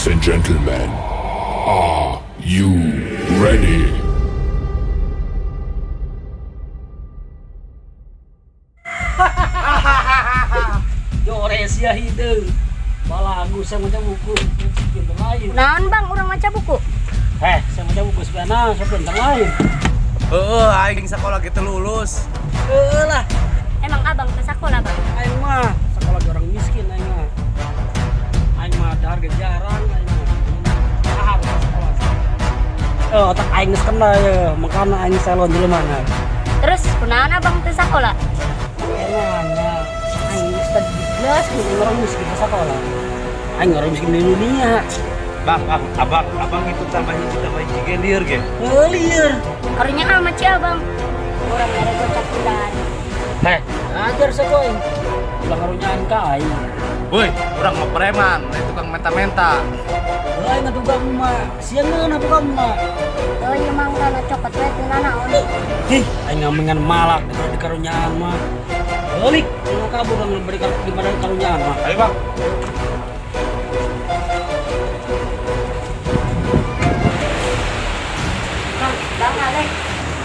Ladies and gentlemen, are you ready? Jore sia hideung. Balagu saya maca buku, pinter lain. Naon, Bang, urang maca buku? Eh, saya maca buku sebenarnya, saya pinter lain. Heeh, aing sekolah gitu lulus. Heeh lah, Emang abang ke sekolah, Bang? Aing mah sekolah di orang miskin aing mah. Aing mah dahar ge jarang aing mah. Dahar ke sekolah. Eh, otak aing geus kena ya, makana aing salon jelema na. Terus kunaon abang teu sekolah? Emangnya aing geus tadi jelas aing orang miskin ke sekolah. Aing orang miskin di dunia. Bang, bang, abang, abang itu tambah hiji ge lieur ge. Heuh, lieur. Karunya amat sih abang. Urang mere gocap dahar. Heh, Ajar saya aing. Ulah karunyaan ka aing. woi, urang mah preman, lain tukang menta-menta. Heuh, aing ngaduga mah. Sia ngeunah buka mah. Oh iya mang kana cokot we teu nanaon. Ih, aing ngamengan malak daripada di karunyaan mah. Balik, mau kabur dong daripada daripada karunyaan mah. Ayo, Bang. Bang, Bang Alek,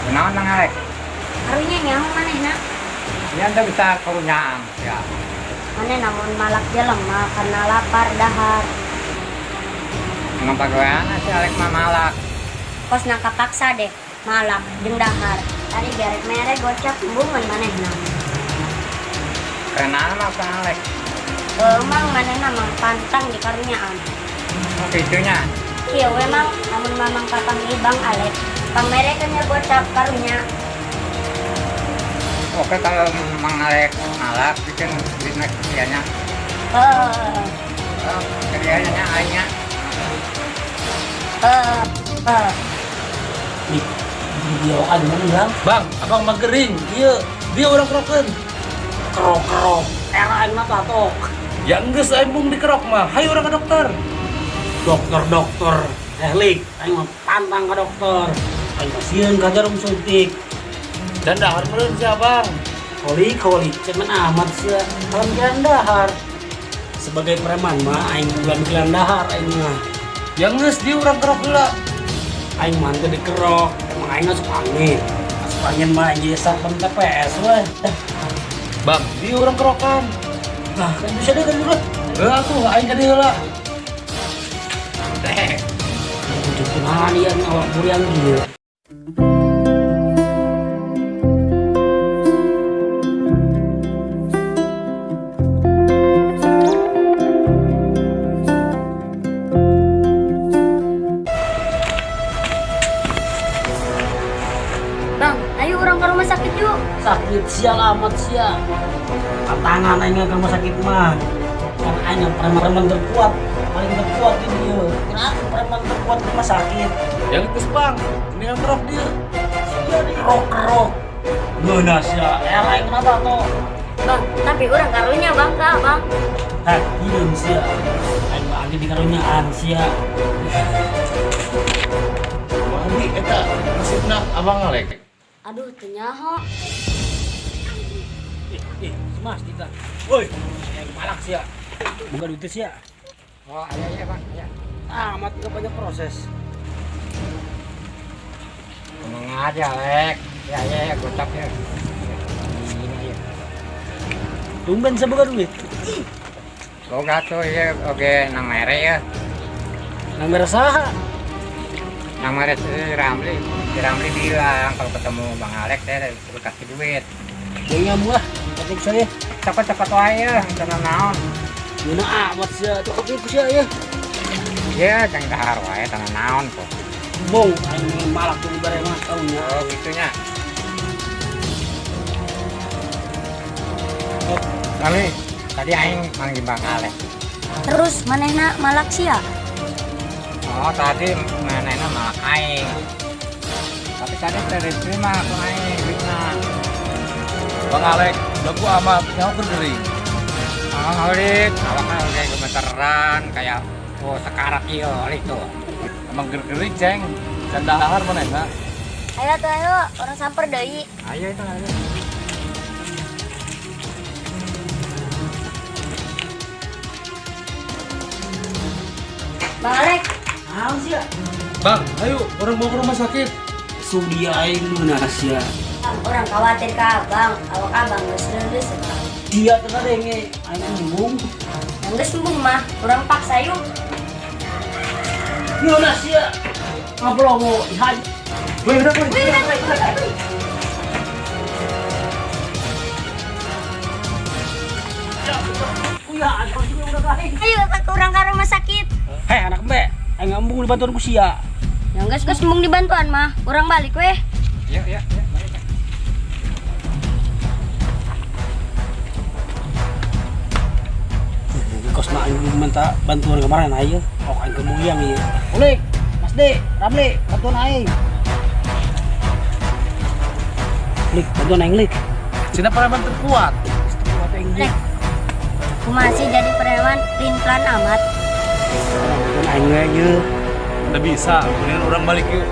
Kenaon Mang Alek? karunya nyaho manehna. Ini anda bisa karunyaan ya. Maneh namun malak jelema karena lapar dahar. Emang pagawean si Alek mah malak. Kos nangka paksa deh, malak jeung dahar. Tadi gerek mere gocap embungan manehna. Kenaon mah Bang Alek? Emang manehna mang pantang di karunyaan. Oh gitunya. Kieu we mang, lamun mamang kapanggih Bang Alek, pangmerekeun nya gocap karunya. Oke kalau Mang Alek malak bikin duit naik kedianya. Heuh, Oh, kedianya aingnya. heuh, heuh. Nih, dia aja mana Bang? Bang, abang mah gering. Ieu, dia urang kerokeun. Kerok-kerok. Era aing mah tatok. Ya geus aing mung dikerok mah. Hayu urang ke dokter. Dokter, dokter. Eh, lik, aing mah pantang ke dokter. Aing mah sieun ka jarum suntik. Dan dahar meureun si abang. Koli, koli, cemen amat sia. Kalau mikiran dahar. Sebagai preman mah aing ulah mikiran dahar aing mah. Ya geus dia urang kerok heula. Aing mah teu dikerok, emang aing asup angin. Asup angin mah aing jadi satpam TPS weh. Bang, dia urang kerokan. Nah, kan bisa deh kan dulu. Heeh atuh aing ka dieu heula. Teh. Tujuh kunaon ieu awak muriang ieu. Bang, ayo urang ke rumah sakit yuk. Sakit sial amat sia. Tangan aing ke rumah sakit mah. Kan aing preman-preman terkuat, paling terkuat di dia. Kenapa preman terkuat di rumah sakit? Ya geus Bang, mendingan kerok dia. Sia dikerok-kerok. Ngeunah sia, era aing kenapa toh? Bang, tapi urang karunya bang ka, Bang. Hah, hideung sia. Aing mah agi di karunyaan sia. Mandi eta nasibna abang Alek. Aduh, teu nyaho. Ih, ih, si Mas kita. Woi, aing malak sia. Buka duit sia. Oh, ayo iya Bang, iya. Amat nggak banyak proses. Ngomong aja Alek. Ya ya ya gocap ya. Ini ya. Tumben saya buka duit. Boga tuh ya oke nang mere ya. Nang mere saha? Nang mere si Ramli. Si Ramli bilang kalau ketemu Bang Alek saya suruh kasih duit. Ya nyamu lah, ketik saya. Cepat-cepat wae ya, tenang naon. Ngeunah amat sia, cukup ieu sia ya. Ya, jangan dahar wae tenang naon kok. Bong, aing malak tuh bare mah taunya. Oh, gitunya. Oh, Kali tadi aing manggil Bang Alek. Terus manehna malak sia. Oh, tadi manehna malak aing. Tapi tadi tadi terima ku aing duitna. Bang Alek, lagu amat nyaho keur gering. Oh, Lik, awakna kayak gemeteran kayak oh sekarat ieu Lik tuh. Emang gering ceng. Dan dahar manehna. Ayo tuh ayo, urang samper deui. Ayo itu ayo. Bang Alek, Naon sia? Bang, ayo urang bawa ke rumah sakit. Sudi aing meunah sia. Bang, urang khawatir ke abang, awak abang geus leuleus bang. Dia teh kadenge aing embung. Yang geus embung mah, urang paksa yuk. Ngeunah sia. Ngablongo ihaj. Woi, udah, woi. Wih, wih, wih, wih. Kuya, aing udah aing. Ayo ke urang ke rumah sakit. Hei anak embe, aing embung dibantuan ku sia. Yang geus geus embung dibantuan mah, urang balik weh. Iya, iya, iya. Balik. Kos na aing minta bantuan kemarin ayo. Oh, aing kemuyang ieu. Ulik, Mas D, Ramli, bantuan aing. Lik, bantuan aing lik. Cina preman terkuat. Kuat aing lik. Lek, kumaha sih jadi preman pelin-pelan amat. Bantuan aing we ieu. Udah bisa, mendingan urang balik yuk.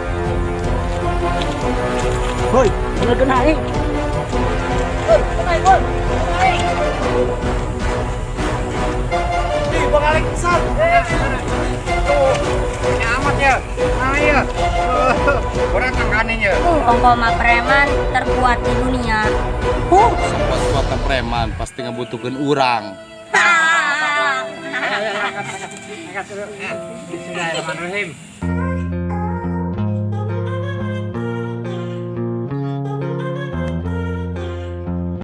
Hoi, bener kena aing. Hoi, kena aing, hoi. Kena aing. Ih, Bang Alek besar. Ini amat ya. Nah, ya. Urang tangkanin ya. Ongko mah preman terkuat di dunia. Sempat kuatan preman pasti ngebutuhkan urang. Bismillahirrahmanirrahim.